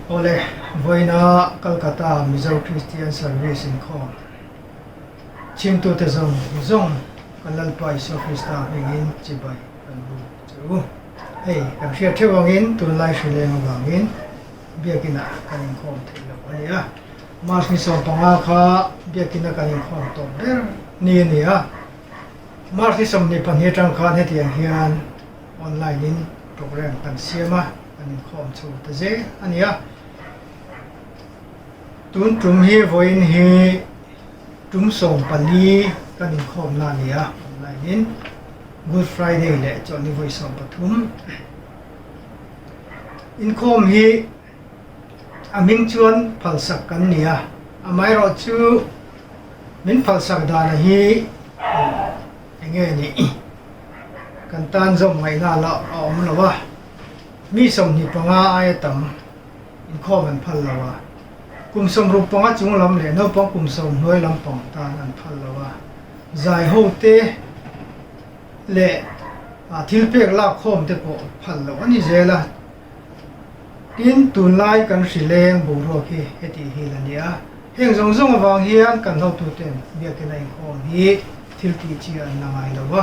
Awle, vawiina Calcutta Mizo Christian Service inkhawm chhimtute zawng zawng kan Lalpa Isua Krista hmingin chibai kan bu che u. Hei, kan hriat theuh angin tunlai hrileng avangin Biakinah kan inkhawm theih lo a ni a. March ni 15 kha Biakina kan inkhawm tawp ber ni a ni a. March ni 22 atang khan hetiang hian online in program kan siam a, kan inkhawm chho ta zel a ni a. Tun tum hi vawiin hi tum 14 kan inkhawmna a ni a, online in Good Friday leh chawlhni vawi 13. Inkhawm hi a hming chuan phalsak kan ni a, amaherawhchu min phalsak dana hi eng nge nih kan tan zawm ngaihna lah a awm lo a, mi 25 aia tam inkhawm an phal lo a, kum 65 chung lam leh naupang kum 10 hnuai lampang tan an phal lo a, zai ho te leh thil pek lak khawm te pawh phal loh a ni zel a. Tin, tunlai kan hrileng boruak hi heti hi la ni a, heng zawng zawng avang hian kan hotuten biakina inkhawm hi thil tih chi an la ngai lo va.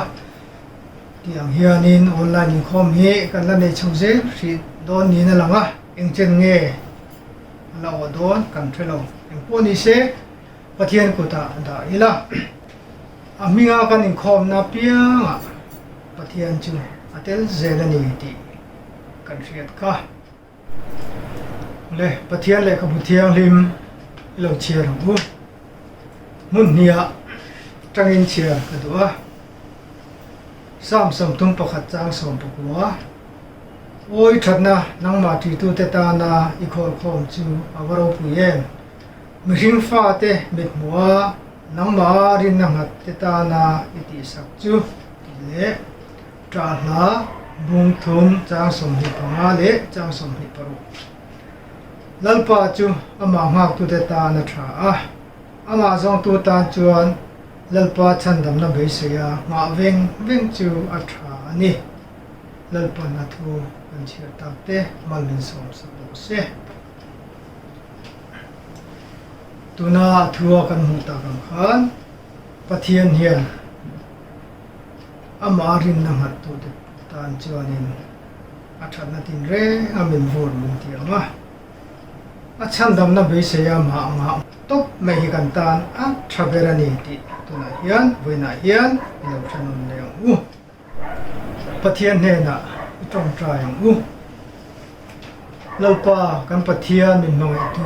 Tih ang hianin online inkhawm hi kan la nei chho zel hrih dawn niin a lang a, engchen nge a la awh dawn kan hre lo. Engpawh ni se Pathian kutah dah ila. A hminga kan inkhawmna piangah Pathian chu a tel zel a ni tih kan hriat kha. Le, Pathian lehkhabu thianghlim i lo chhiar ang u. Hmun hniah tangin chhiar ka duh a. Psalm 31 chang 19, Awi thatna nangmah ṭitute tana i khawlkhawm chu a va ropui em? Mihring fate mit hmuh a, nangmah rinna nghat te tana i tihsak chu tih leh ṭah hla bung thum chang 25 leh chang 26. Lalpa chu amah nghaktute tan a ṭha a, amah zawngtu tan chuan Lalpa chhandamna beisei a nghah veng veng chu a ṭha a ni. Lalpa'n a thu kan chhiar tak te mal min sawmsak rawh se. Tuna a thua kan hmuh tak ang khan Pathian hian amah rinna nghattute tan chuanin a thatna tinreng a min vur min ti ang a, a chhandamna beisei a mah ngah tawp mai hi kan tan a tha ber a ni tih tunah hian vawiinah hian i lo hre nawn leh ang u. Pathian hnenah i tawngtai ang u. Lalpa kan Pathian min hmangaihtu,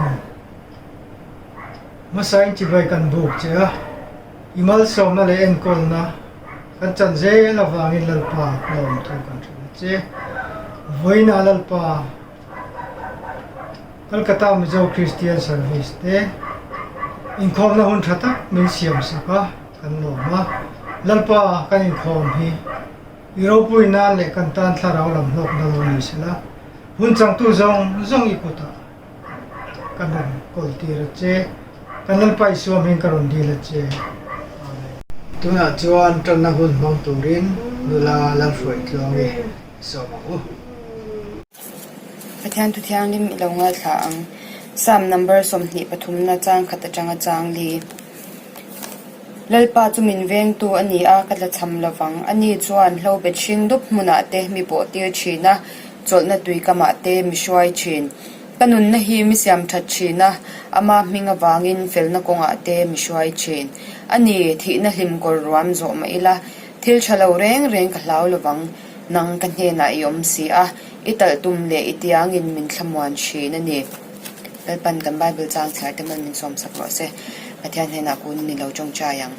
hmasain chibai kan buk che a, i malsawmna leh enkawlna kan chan zel avangin Lalpa lawmthu kan hrilh a che. Vawiinah Lalpa Calcutta Mizo Christian Service te inkhawmna hun tha tak min siam sak a, kan lawm a. Lalpa kan inkhawm hi i ropui nan leh kan tan thlarau lam hlawkna lo ni sela, hun changtu zawng zawng i kutah kan rawn kawl tir a che. Kan Lalpa Isua hming ka rawn dil a che. Amen. Tunah chuan tanna hun hmang turin nula Lalhruaitluangi i sawm ang u. Pathian thu thianghlim i lo ngaithla ang. Psalm number 23 na chang khat atanga chang li. Lalpa chu min vengtu a ni a, ka tlachham lovang. Ani chuan hlobet hring dup hmunah te mi pawh tir thin a, chawlhna tui kamah te mi hruai thin. Ka nunna hi mi siam that thin a, ama hming avangin felna kawngah te mi hruai thin. A ni, thihna hlim kawr ruam zawh mah ila, thil tha lo reng reng ka hlau lovang. Nang ka hnenah i awm si a, i talh tum leh i tiangin min thlamuan thin a ni. Lalpan kan Bible chang chhiar te mal min sawmsak rawh se. Pathian hnenah kun ni lo tawngtai ang.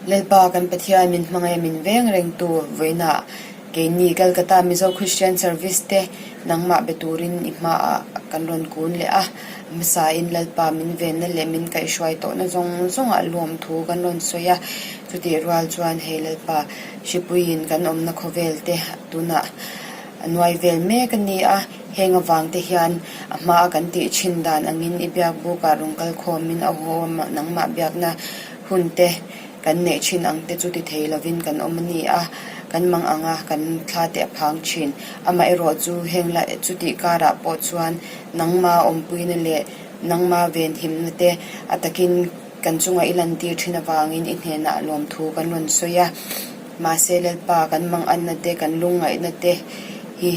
Lalpa kan Pathian min hmangaih min veng rengtu vawiinah keini Calcutta Mizo Christian Service te nangmah be turin i hmaah kan rawn kun leh a. Hmasain Lalpa min venna leh min kaihhruai tawhna zawng zawngah luam thu kan rawn sawi a. Chutih rual chuan hei Lalpa Hripuiin kan awmna khawvel te tunah a nuai vel mek a ni a, heng avang te hian a hmaa kan tih thin dan angin i biak bukah rawn kal khawmin a haw nangmah biakna hun te kan neih thin ang te chu ti thei lovin kan awm a ni a. Kan mang ang a, kan thla te a phang thin. Amaherawh chu heng la chutih karah pawh chuan nangma awmpuina leh nangma venhimna te a takin kan chunga i lantir thin avangin i hnenah lawmthu kan rawn sawi a. Mahse Lalpa kan manganna te kan lungngaihna te hi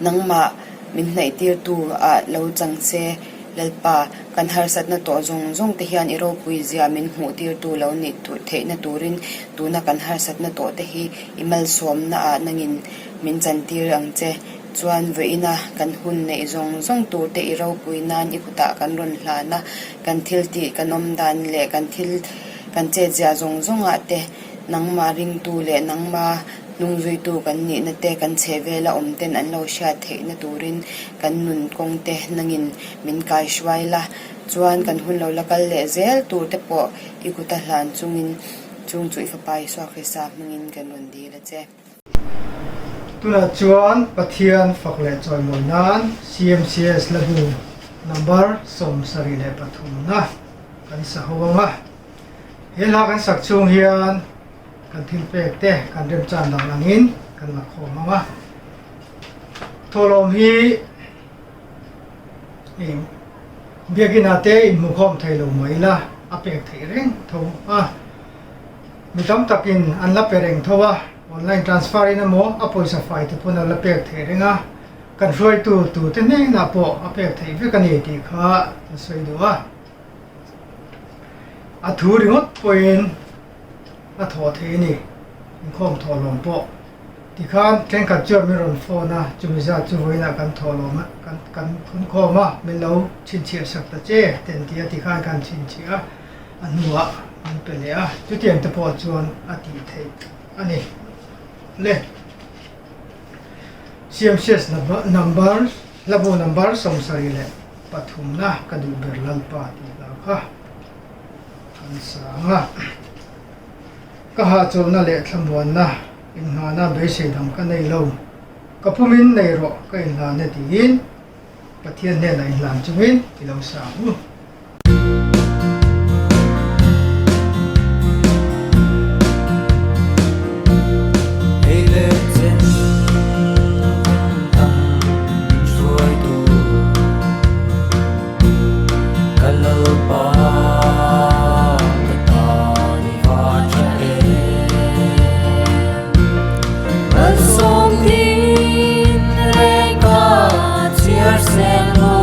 nangmah min hnaihtirtu ah lo chang se. Lalpa, kan harsatna tawh zawng zawng te hian i ropui zia min hmuh tirtu lo nih theihna turin tuna kan harsatna tawh te hi i malsawmna ah nangin min chantir ang che. Chuan vawiina kan hun neih zawng zawng tur te i ropui nan i kutah kan rawn hlan a, kan thil tih kan awm dan leh kan thil kan chet zia zawng zawng ah te nangmah ringtu leh nangmah Hnungzuitu kan nihna te, kan chhehvela awm ten an lo hriat theihna turin kan nun kawng te nangin min kaihruai la, chuan kan hun lo la kal leh zel tur te pawh i kuta hlan chungin chung chu i Fapa Isua Krista hmangin kan rawn dil a che. Tunah chuan Pathian fak leh chawimawi nan CMCS Labu number 73 na kan sa ho ang a. He hla kan sak chhung hian Kan thil pek te kan remchan dan angin kan la khawm ang a. Thawhlawm hi eng biakinn ah te inhmukhawm thei lo mai ila a pek theih reng tho a. Mi tam takin an la pe reng tho a, online transfer in emaw a pawisa fai te pawn a la pek theih reng a, kan hruaitu tute hnenah pawh a pek theih vek a ni tih kha an sawi duh a. A thu ringawt pawhin a thawh thei a ni, inkhawm thawhlawm pawh. Tikhan thenkhat chuan min rawn phone a, chumi zat chu vawiinah kan thawhlawm a, kan kan phunkhawm a, min lo chhinchhiah sak ta che te an ti a, tikhan kan chhinchhiah a, a hnuah min pe leh a, chutiang te pawh chuan a tih theih a ni. Le CMCS number, hlabu number 73 na ka duh ber Lalpa tih hla kha. Kan sang a, ka hahchawlhna leh thlamuanna inngahna beisei dang ka nei lo, ka pumin nei rawh ka inhlan e tiin Pathian hnenah inhlan chungin i lo sang u. Hei leh chen hun tam min hruaitu. Ka Lalpa ka tan i va tha em. Malsawm thin reng ka chhiar seng lo.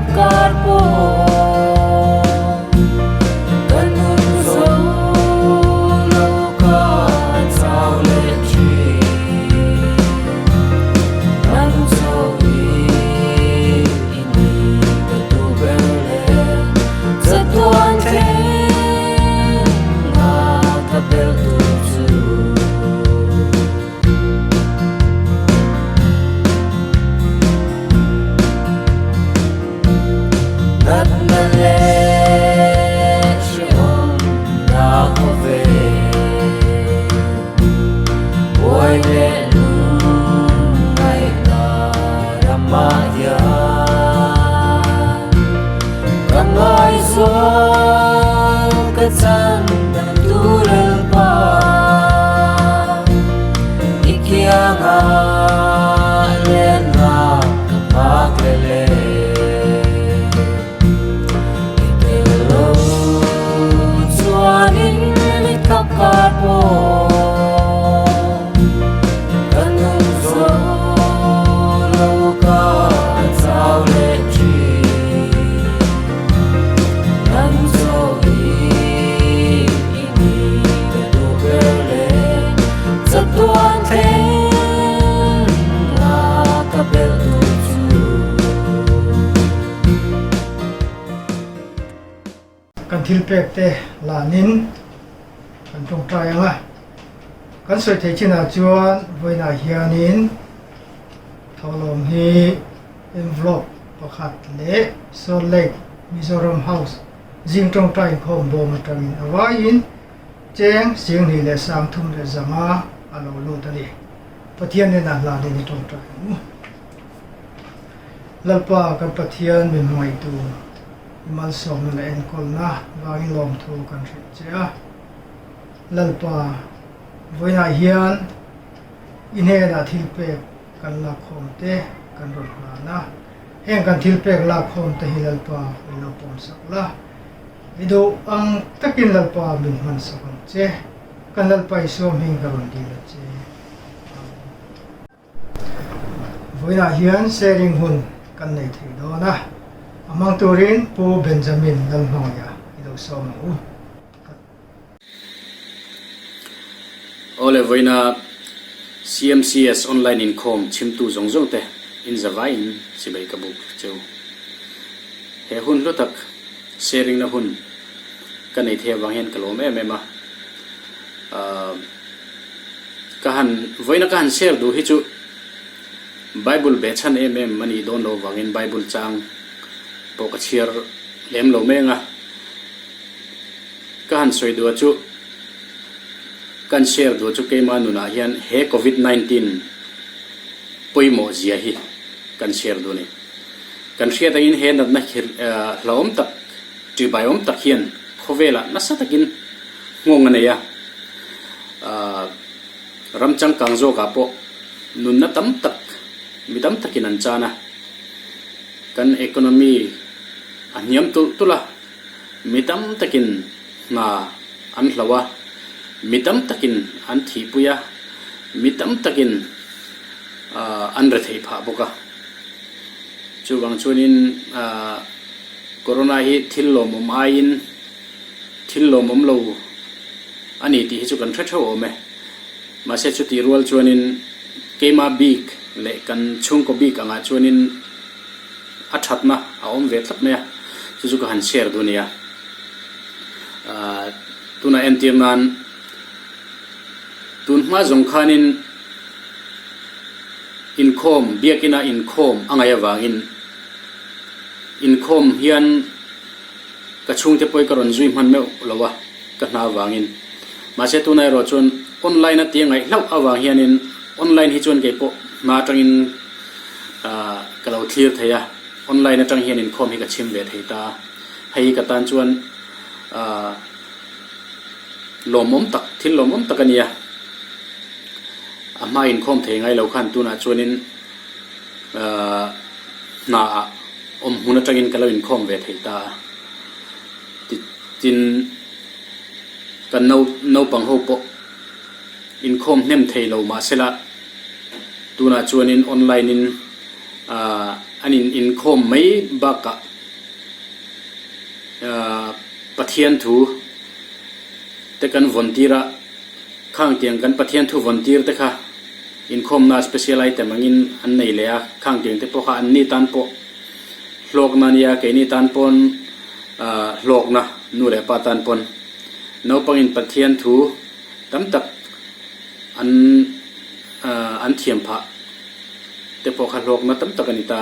khap kar pawh ka nung zo lo ka chau leh thin. Nang chu i i ni ka duh ber le chatuan thleng a ka belh tur chu. Natna leh hrehawm na haw ve. Buai leh lungngaihna ramah hian ka ngaihzual ka chan dan tur Lalpa i kianga lenna ka phak leh le. I tel lo chuanin mit khap kar pawh ka nung zo lo ka chau leh thin. Nang chu i i ni ka duh ber le chatuan thleng a ka belh tur chu. Kan thil pek te lanin kan tawngtai ang a, kan sawi theih chinah chuan vawiinah hianin thawhlawm hi envelope pakhat leh Salt Lake Mizoram House zing tawngtai inkhawm bawm atangin a vaiin cheng 23,500 a lo lut a ni. Pathian hnenah hlanin i tawngtai ang u. Lalpa kan Pathian min hmangaihtu i malsawmna leh enkawlna vangin lawmthu kan hrilh che a. Lalpa, vawiinah hian i hnenah thilpek kan lakkhawm te kan rawn hlan a. Heng kan thilpek lakkhawm te hi Lalpa min lo pawmsak la. I duh ang takin Lalpa min hmansak ang che. Kan Lalpa Isua hming ka rawn dil a che. Amen. Vawiinah hian sharing hun kan nei thei dawn a, a hmang turin Pu Benjamin Lalhmawia i lo sawm ang u. Awle vawiina CMCS online inkhawm chhimtu zawng zawng te in zavaiin chibai ka buk cheu. He hun hlu tak sharing na hun ka nei thei avang hian ka lawm em em a. Ka han, vawiina ka han share duh hi chu Bible beh chhan em em a nih dawn loh avangin Bible chang pawh ka chhiar lem lo meng a. Ka han sawi duh a chu, ka han share duh a chu keima nunah hian he Covid 19 pawimawh zia hi kan share duh a ni. Kan hriat angin he natna hlauhawm tak, ṭihbaiawm tak hian khawvelah nasa takin nghawng a nei a. Ram changkang zawkah pawh nunna tam tak mi tam takin an chan a, kan economy a hniam tulh tulh a, mi tam takin hna an hloh a, mi tam takin an thihpui a, mi tam takin an retheih phah bawk a. Chuvang chuanin corona hi thil lawmawm aiin thil lawmawm lo a ni tih hi chu kan hre theuh awm e. Mahse chutih rual chuanin keima bik leh kan chhungkaw bik angah chuanin a thatna a awm ve tlat mai a, chu chu ka han share duh a nia. Ahh tunah entir nan tun hma zawng khanin inkhawm biakina inkhawm a ngaih avangin inkhawm hian Ka chhungte pawh hi ka rawn zui hman meuh lo a, ka hna avangin. Mahse tunah erawh chuan online a tia ngaih hlauh avang hianin online hi chuan kei pawh hna atangin ah ka lo thlir thei a, online atang hian inkhawm hi ka chhim ve thei ta a. Hei hi ka tan chuan ah lawmawm tak, thil lawmawm tak a ni a. A hma inkhawm thei ngai lo khan tunah chuanin ah hna ah. Awm hmun atangin ka lo inkhawm ve thei ta a, tin kan naupang ho pawh inkhawm hnem thei lo mahsela tunah chuanin online in an inkhawm mai bakah. Pathian thu te kan vawn tir a, khang tiang kan Pathian thu vawn tir te kha inkhawmna special item angin an nei leh a, khang tiang te pawh kha an ni tan pawh hlawkna a nia, keini tan pawn hlawkna nu leh pa tan pawn naupangin Pathian thu tam tak an an thiam phah te pawh kha hlawkna tam tak a ni ta.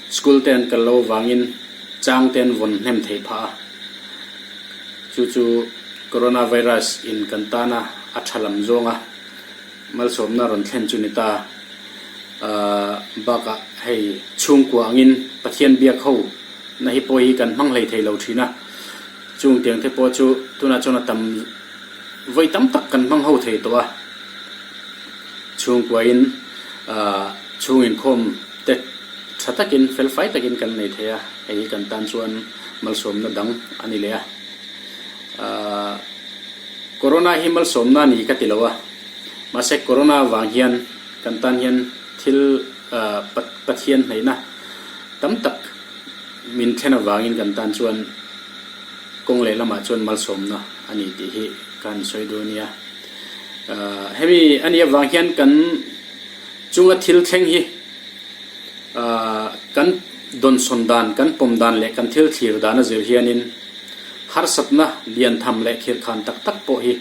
School te an kal lo avangin chang te an vawn hnem theih phah a, chu chu coronavirus in kan tana a tha lam zawnga malsawmna rawn thlen chu ni ta. Bakah hei chhungkua angin Pathian biak ho na hi pawh hi kan hmang hlei thei lo thin a, chung tiang te pawh chu tunah chuan a tam vawi tam tak kan hmang ho thei tawh a, chhungkuain chhung inkhawm te tha takin fel fai takin kan nei thei a, hei hi kan tan chuan malsawmna dang a ni leh a. Corona hi malsawmna a ni ka ti lo a, mahse corona avang hian kan tan hian thil Pathian hnaihna tam tak min thlen avangin kan tan chuan kawng leh lamah chuan malsawmna a ni tih hi ka han sawi duh a nia. Hemi a nih avang hian kan chunga thil thleng hi kan dawnsawn dan, kan pawm dan leh kan thil thlir dan a zir hianin harsatna lian tham leh khirkhan tak tak pawh hi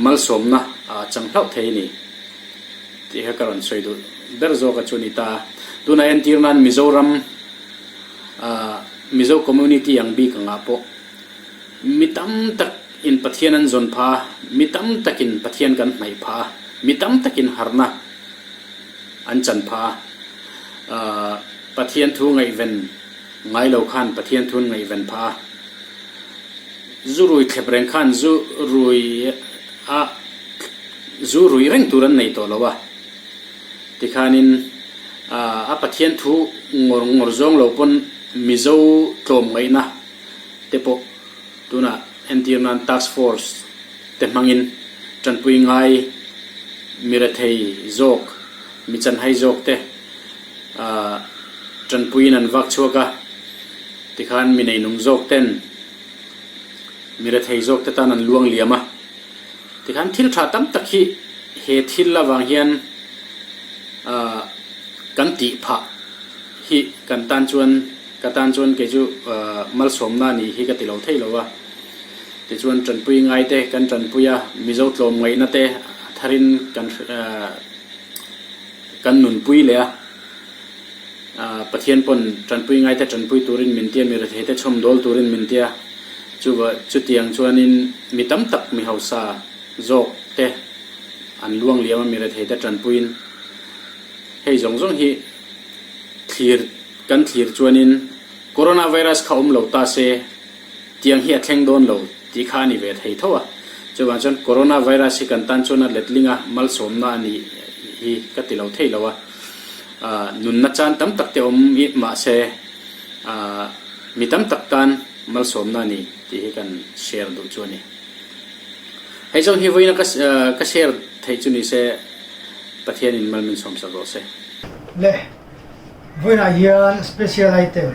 malsawmna a chang hlauh thei a ni. Tih kha ka rawn sawi duh ber zawk a chu a ni ta. Tunah entir nan Mizoram ah Mizo community ang bik angah pawh mi tam tak in Pathian an zawn phah a, mi tam tak in Pathian kan hnaih phah a, mi tam tak in harhna an chan phah a. Ah Pathian thu ngaihven ngai lo khan Pathian thu an ngaihven phah a. Zu rui thlep reng khan zu rui a. Zu rui reng tur an nei tawh lo a, tikhanin a Pathian thu ngawr ngawr zawng lo pawn Mizo tlawmngaihna te pawh tunah entir nan task force te hmangin tanpui ngai mi rethei zawk, mi chanhai zawk te tanpuiin an vak chhuak a, tikhan mi neinung zawk ten mi rethei zawk te tan an luang liam a. Tikhan thil tha tam tak hi he thil avang hian ahh kan tih phah hi kan tan chuan ka tan chuan kei chu ahh malsawmna nih hi ka ti lo thei lo a. Tichuan tanpui ngai te kan tanpui a, Mizo tlawm ngaihna te a tharin kan ahh kan nunpui leh a. Ahh Pathian pawn tanpui ngai te tanpui turin min tia, mi rethei te chhawm dawl turin min tia. Chuva chutiang chuanin mi tam tak mi hausa zawk te an luang liam a, mi rethei te tanpuiin hei zawng zawng hi thlir kan thlir chuanin coronavirus kha awm lo ta se tiang hi a thleng dawn lo tih kha a ni ve thei tho a. Chuvang chuan coronavirus hi kan tan chuan a letling a, malsawmna a nih hi ka ti lo thei lo a. Nunna chan tam tak te awm i mahse mi tam tak tan Malsawmna a ni tih hi kan share duh chu a ni. Hei zawng hi vawiina ka share theih chu ni se Pathianin mal min sawmsak rawh se. Le, vawiinah hian special item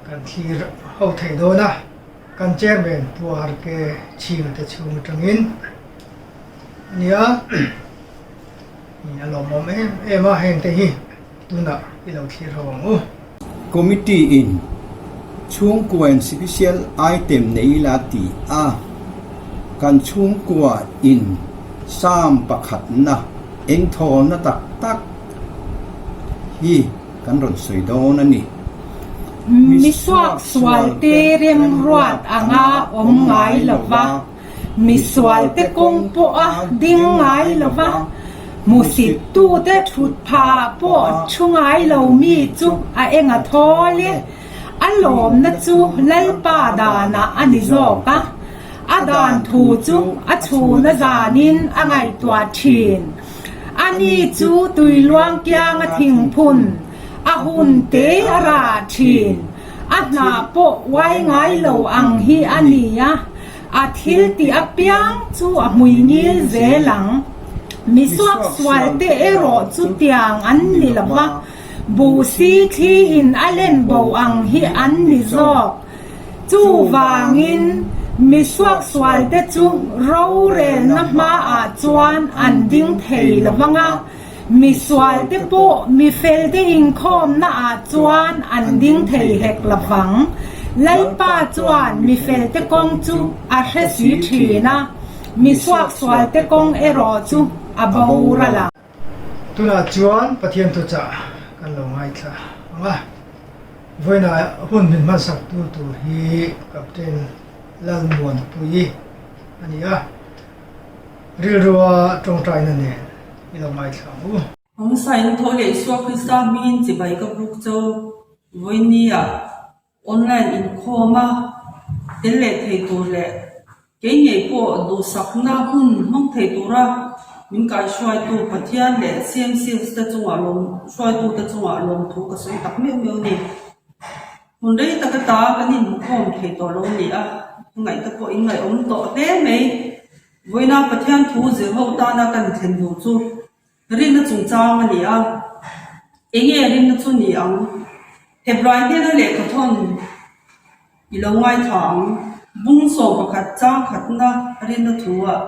kan thlir ho theih dawn a, kan chairman Pu RK Chhinga te chhung atangin a nia, a lawmawm em em a hengte hi. Tunah i lo thlir ho ang u. Committee in chhungkua in special item nei ila ti a, kan chhungkua in Psalm pakhatna engthawlna tak tak hi kan rawn sawi dawn a ni. Mi suaksualte remruat anga awm ngai lova. Misualte kawng pawh a ding ngai lo va, hmusittute thut phah pawh thu ngai lo mi chu a eng a thawl e. A lawmna chu Lalpa danah a ni zawk a, a dan thu chu a chhuna zanin a ngaihtuah thin. Ani chu tuiluang kianga thingphun a hun te a rah thin. A hnah pawh uai ngai lo ang hi a ni a. A thil tih apiang chu a hmui ngil zel ang. Mi suaksual te erawh chu tiang an ni lo va. Buhsi thli in a len bo ang hi an ni zawk. Chuvangin, mi suaksualte chu rorelna hmaah chuan an ding thei lo vang a, mi sualte pawh mi felte inkhawmnaah chuan an ding thei hek lo vang. Lalpa chuan mi felte kawng chu a hre si thin a, mi suaksualte kawng erawh chu a boral ang. Tunah chuan Pathian thuchah kan lo ngaithla ang a, vawiinah hun min hmansak tu tur hi Captain Lalmuanpuii a ni a, rilrua tawngtaina nen i lo ngaithla ang u. Hmasa in tho leh Isua Krista hmingin chibai ka buk cho vawinia Online inkhawma tel leh thei tur leh kei ngei pawh duhsakna hun hmang thei tura min kaihruaitu Pathian leh CMCS te chungah lawm hruaitute chungah lawmthu ka sawi tak meuh meuh a ni. Hun rei tak ata kan inhmukhawm thei tawh lo a ni a, ngaihte pawh inngaihawm tawh hle mai. Vawiina Pathian thu zirho tana kan thlen duh chu Rinna chungchang a ni a, enge rinna chu ni ang? Hebrai hnena lehkhathawn i lo ngaithla ang. Bung 11 chang khatna rinna thu ah.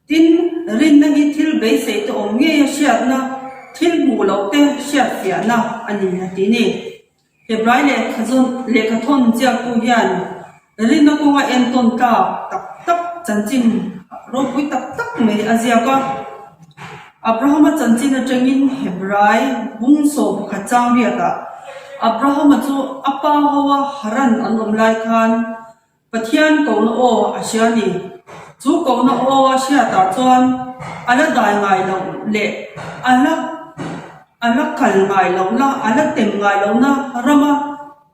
Tin, rinna hi thil beisei te awm ngei a hriatna, thil hmuh loh te hriatfiahna a ni a ti ni. Hebrai lehkhathawn ziaktu hian rinna kawnga entawn tlak tak tak chanchin ropui tak tak mai a ziak a. Abrahama chanchin atangin Hebrai bung 11 chang riatah Abrahama chu a pa hoa Haran an awm lai khan Pathian kohna aw a hria ni. Chu kohna aw a hriatah chuan a la dai ngai loh leh a la a la kal ngai lohna, a la tem ngai lohna rama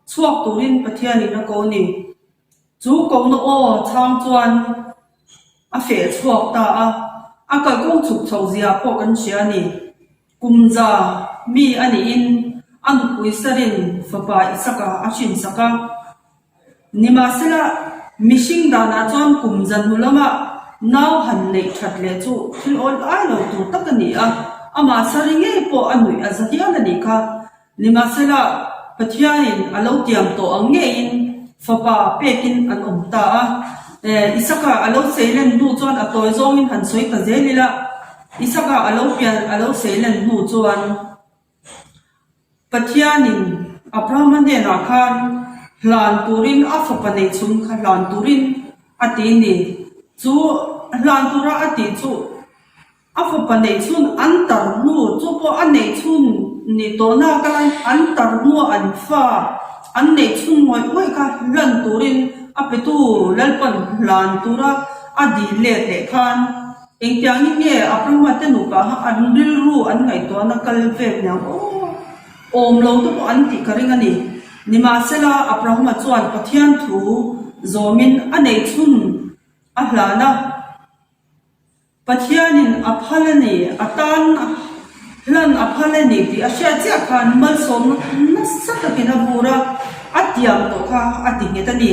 chhuak turin Pathianin a ko ni. Chu kohna aw chhang chuan a feh chhuak ta a, a kalkawng chhuk chho zia pawh kan hria ni. Kum za mi a niin a nupui Sarin fapa Isaka a hrinsak a. Nimahsela, mihring danah chuan kum za hnu lama nau han neih that leh chu thil awl ai lo tur tak a ni a, amah Sari ngei pawh a nuih a za hial a nih kha. Nimahsela, Pathianin a lo tiam tawh ang ngeiin fapa pekin an awm ta a. Isaka a lo seilen hnu chuan a tawi zawngin han sawi ta zel ila, Isaka a lo pian a lo seilen hnu chuan, Pathianin Abrahama hnenah khan hlan turin a fapa nei chhun kha hlan turin a ti ni. Chu hlan tura a tih chu a fapa neih chhun an tar hnu, chu pawh a neih chhun nih tawhna ka lai an tar hnua an fa an neih chhun ngawih ngawih kha hlan turin a petu Lalpan hlan tura a dil let leh khan Engtiangin nge Abrahama te nupa kha an rilru an ngaihtuahna kal vel niang aw? Awm lo te pawh an tih ka ring a ni. Nimahsela, Abrahama chuan Pathian thu zawmin a neihchhun a hlan a. Pathianin a phal a ni, a tan hlan a phal a ni tih a hriat chiah khan malsawmna nasa takin a vur a, a tiam tawh kha a ti nghet a ni.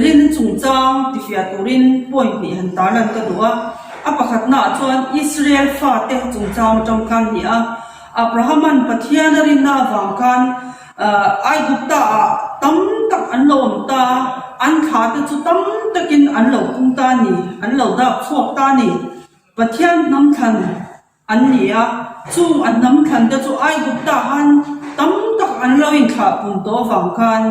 Rinna chungchang tifiah turin point hnih han tarlan ka duh a. A pakhatnaah chuan Israel fate chungchang atang khan ni a. Abrahama'n Pathian a rinna avang khan Aigupta-ah tam tak an lo awm ta a, an thlate chu tam takin an lo pung ta a ni, an lo dak chhuak ta a ni. Pathian hnam thlan an ni a, chung a hnam thlan te chu Aigupta khan tam tak an lo inthlah pun tawh avang khan,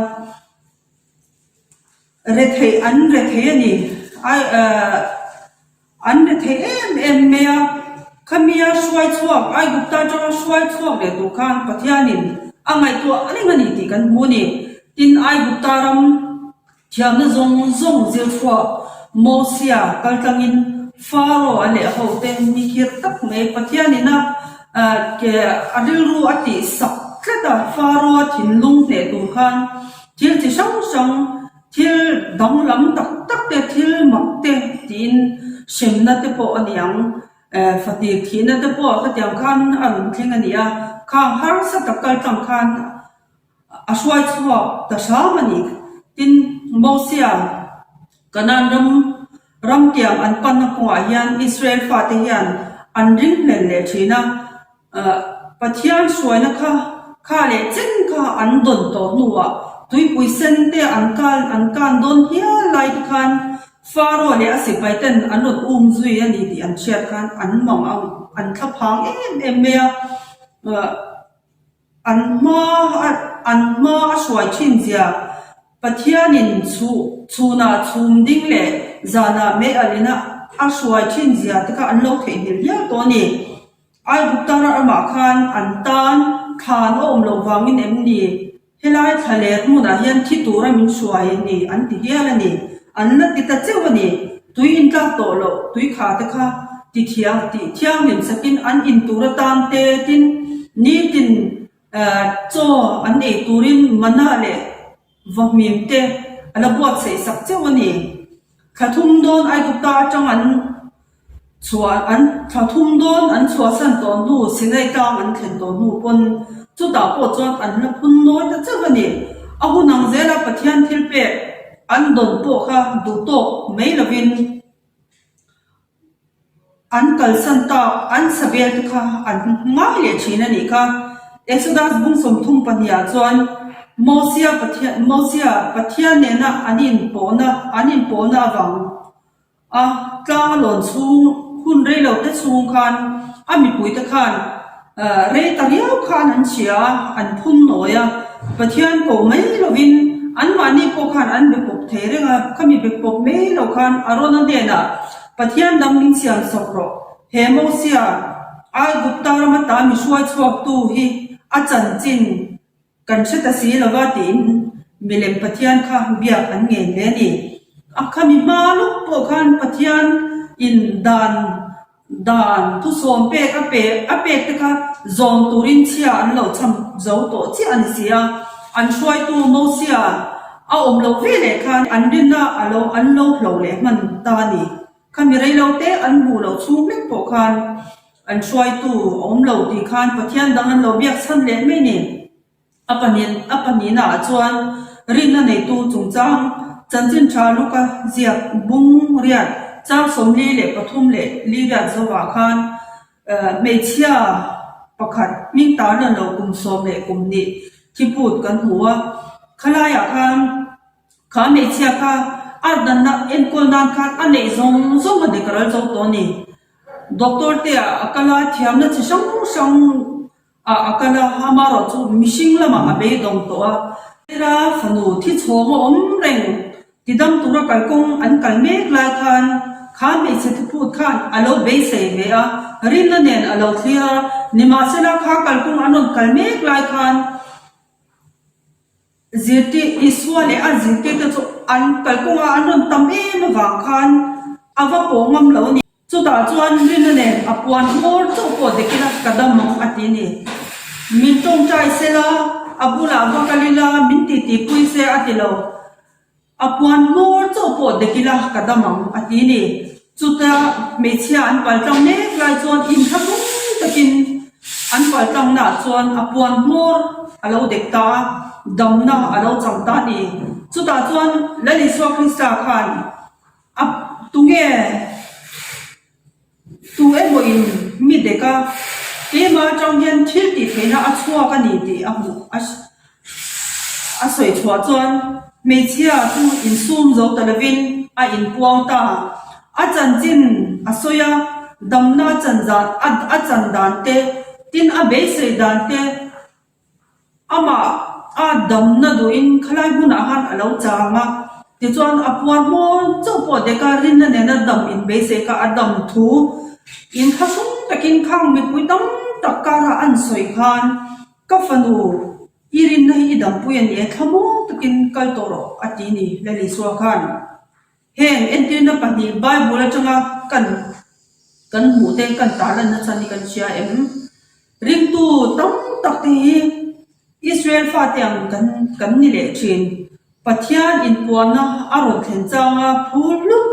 Retheih an rethei a ni. Ai eh an rethei em em mai a. Khamia hruai chhuak, Aigupta atanga hruai chhuak leh tur khan Pathianin a ngaihtuah reng a ni tih kan hmu a ni. Tin, Aigupta ram thiamna zawng zawng zir chhuak Mosia kal tlangin Faro a leh ho te mi khir tak mai Pathianin a a rilru a tih sak tlat a, Faro a thinlung hneh tur khan Thil chi hrang hrang, thil danglam tak tak te, thil mak te tiin hremna te pawh a ni ang. Fatir thihna te pawh khatiang khan a rawn thleng a ni a, khang harsa tak kal tlang khan a hruai chhuak ta hram a ni. Tin, Mosia Kanaan ram ramtiang an panna kawngah hian Israel fate hian an ringhlel leh thin a, Pathian hruaina kha. Kha leh chen kha an dawn tawh hnuah tuipui sen te an kan an kan dawn hial lai te khan Faro leh a sipai ten an rawn um zui a ni tih an hriat khan an mang ang an thla phang em em mai a. An hma an hma a hruai thin zia Pathianin chhunah chhum ding leh zanah mei alina a hruai thin zia te kha an lo theihnghilh hial tawh a ni. Aigupta ramah khan an tan thlan a awm loh vangin em ni? Helai thla leh hmunah hian thi tura min hruai a ni an ti hial a ni. An la ti ta cheu a ni. Tui intlak tawh loh tui kha te kha ti thiang tih thianghlim sakin an in tur atan te tin nitin chaw an ei turin mana leh vahmim te a la buatsaih sak cheu a ni. Thla thum dawn Aigupta atang an Chhuah an thla thum dawn an chhuahsan tawh hnu Sinai tlang an thlen tawh hnu pawn chutah pawh chuan an la phun nawi ta chauh a ni. A hun ang zela Pathian thil pek an dawn pawh kha duh tawk mai lovin an kalsan tak an savel te kha an ngai leh thin a nih kha. Exodus bung 32 ah chuan Mosia Pathian Mosia Pathian nena an inpawhna an inpawhna avang A tlang a lawn chhung hun rei lo te chhung khan a mipuite khan rei ta riau khan an chhia a, an phun nawi a, Pathian ko mai lovin anmahni pawh khan an be pawp thei reng a, khami be pawp mai lo khan Arona hnenah Pathian dang min siam sawk rawh, he Mosia Aigupta rama ta mi hruai chhuaktu hi a chanchin Kan hre ta si lova tiin milem Pathian kha biak an ngen ve a ni. A khami hma lawk pawh khan Pathian in dan dan thusawm pek a pe a pek te kha zawm turin chhia an lo cham zo tawh chiah a ni si a. An hruaitu Mosia a awm loh ve leh khan an rinna a lo an lo hlo leh hman ta a ni. Khami reilo te an hmuh loh chhung hlek pawh khan An hruaitu a awm lo tih khan Pathian dang an lo biak chhan leh mai ni. A pahnih a pahnihna ah chuan rinna neitu chungchang chanchin tha Luka ziak bung riat chang 43 leh li riat zovah khan hmeichhia pakhat hming tarlan lo kum sawm leh kum hnih thiput kan hmu a. Khalaiah khan Kha hmeichhia kha a danna enkawl nan khan a neih zawng zawng a dik ral zo tawh a ni. Doctor te ah a kal a, thiamna chi hrang hrang ah a kal a, amaherawh chu mihring lamah a beidawng tawh a. Hera fanu thi chhawng a awm reng tidam tura kalkawng an kal mek lai khan kha hmeichhe thuphut khan a lo beisei ve a, rinna nen a lo thlir a, nimahsela kha kalkawng an rawn kal mek lai khan, Zirtir Isua leh a zirtirte chu an kalkawnga an rawn tam em avang khan a va pawh ngam lo a ni. Chutah chuan rinna nen a puan hmawr chauh pawh dek ila ka dam ang a ti a ni. Min tawngtai sela, a bulah va kal ila min titipui se a ti lo. A puan hmawr chauh pawh dek ila ka dam ang, a ti ni. Chuta hmeichhia an paltlang mek lai chuan inthlahrung takin an paltlangnaah chuan a puan hmawr a lo dek ta a, damna a lo chang ta a ni. Chutah chuan Lal Isua Krista khan a tunge? Tu emaw in mi dek a, keimah atang hian thil tih theihna a chhuak a ni tih a hmuh a a sawi chhuah chuan hmeichhia chu insum zo ta lovin a inpuang ta. A chanchin a sawi a, damna a chan zan a chan dan te, tin a beisei dan te, Amah a damna duhin khalai hmunah khan a lo chang a, tichuan a puan hmawn chauh pawh deka rinna nena dam inbeisei kha a dam thu inthlahrung takin khang mipui tam tak karah an sawi khan ka fanu i rinna hi i dampui a ni e, thlamuang takin kal tawh rawh a ti ni Lalisua khan. Heng entirna pahnih Bible atanga kan kan hmuh te kan tarlanna chhan hi kan hria em? Ringtu tam tak te hi Israel fate ang kan kan ni leh thin. Pathian inpuanna a rawn thlen changa phur hlut,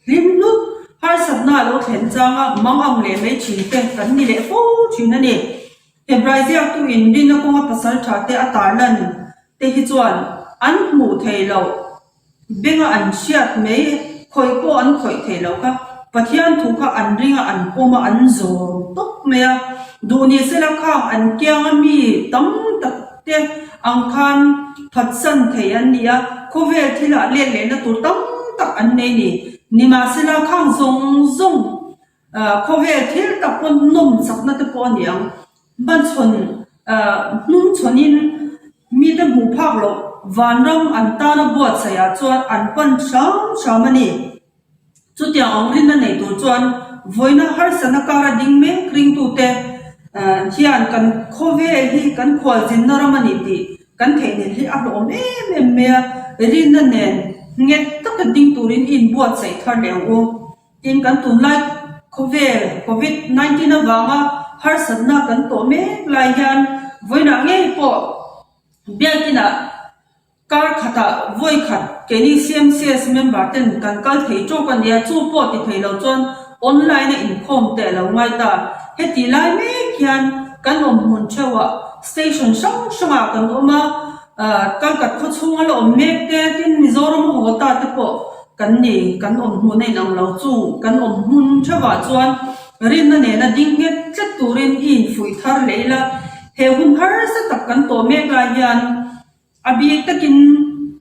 hlim hlut, harsatna a lo thlen changa mangang leh mai thin te kan ni leh fo thin a ni. Hebrai ziaktu in rinna kawnga pasal tha te a tarlan te hi chuan an hmuh theih loh Benga an hriat mai, khawih pawh an khawih theih loh kha, Pathian thu kha an ring a, an pawm a, an zawm tawp. mai a. Duh ni sela khang an kianga mi tam tak te ang khan phatsan thei an ni a, khawvel thilah let lehna tur tam tak an nei ni. Nimahsela khang zawng zawng khawvel thil tak pawn nawm chakna te pawh a ni ang. Hmachhawn hnungchhawnin mite hmuh phak loh vanram an tana buatsaihah chuan an pan hram hram a ni. Chutiang ang rinna nei tur chuan vawiina harsatna kara ding mek ringtute hian kan khawvel hi kan khualzinna ram a ni tih kan theihnghilh hi a hlawhawm em em mai a, rinna nen nghet taka ding turin i inbuatsaih thar leh ang u. Tin, kan tunlai khawvel Covid 19 avanga harsatna kan tawh mek lai hian vawiinah ngei pawh biakinah Kar khatah vawi khat keini CMCS member ten kan kal thei tawk a nia, chu pawh ti thei lo chuan online a inkhawm teh lo ngai ta. Heti lai mek hian kan awm hmun theuhah station hrang hrangah kan awm a, Kalkat khaw chhunga la awm mek te tin Mizoram a haw ta te pawh kan ni, kan awm hmun a inang lo. Chung kan awm hmun theuhah chuan rinna nena ding nghet tlat turin i infuih thar leh ila, he hun harsa tak kan tawh mek lai hian A bik takin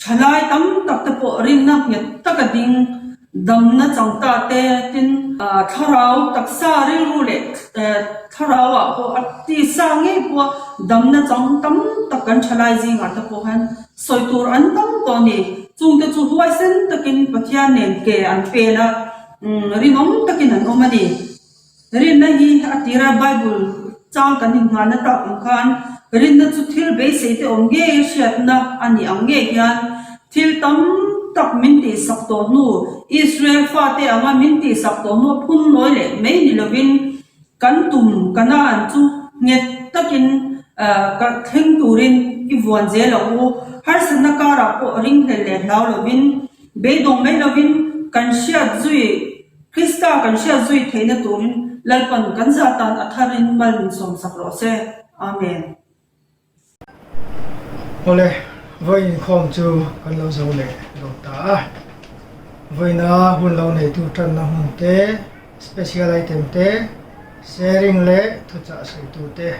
thalai tam tak te pawh rinna nghet taka ding damna chang ta te tin thlarau taksa rilru leh thlarau ah pawh a tisa ngei pawh damna chang tam tak kan thalai zingah te pawh hian sawi tur an tam tawh a ni. Chungte chu huaisen takin Pathian nen ke an pen a, rinawm takin an awm a ni. Rinna hi a tira Bible chang kan inngahna tak ang khan rinna chu thil beisei te awm ngei a hriatna a nih ang ngei hian thil tam tak min tihsak tawh hnu, Israel fate anga min tihsak tawh hnu a phun nawi leh mai ni lovin kan tum Kanaan chu nghet takin ka thleng turin i vuan zel ang u. Harsatna karah pawh ringhlel leh hlau lovin beidawng mai lovin kan hriat zui Krista kan hriat zui theihna turin Lalpan kan zah tan a tharin mal min sawmsak rawh se. Amen. Awle, vawi inkhawm chu kan lo zo leh dawn ta a. Vawiina hun lo neitu tanna hmun te, special item te, sharing leh thuchah sawitu te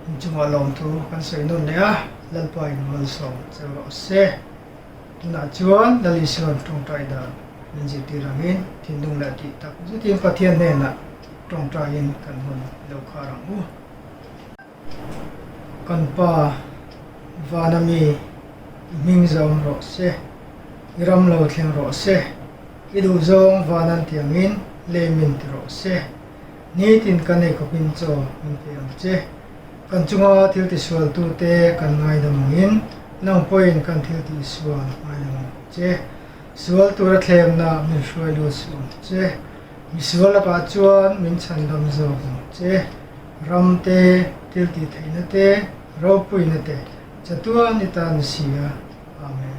inchungah lawmthu kan sawi nawn leh a, Lalpa in malsawm che rawh se. Tunah chuan Lal Isuan tawngtai dan min zirtir angin thinlung leh tih tak zetin Pathian hnenah tawngtaiin kan hun lo khar ang u. Kan Pa, vana mi, i hming zawm rawh se, i ram lo thleng rawh se, i duhzawng vanan tiangin lei min ti rawh se. Nitin kan eikhawpin chaw min pe ang che. Kan chunga thil tisualtute kan ngaidam angin nang pawhin kan thil tihsual ngaidam ang che. Sual tura thlemna min hruai lut suh ang che. Misual lakah chuan min chhandam zawk ang che. Ram te, thil tihtheihna te, ropuina te chatuan i tan a si a. Amen.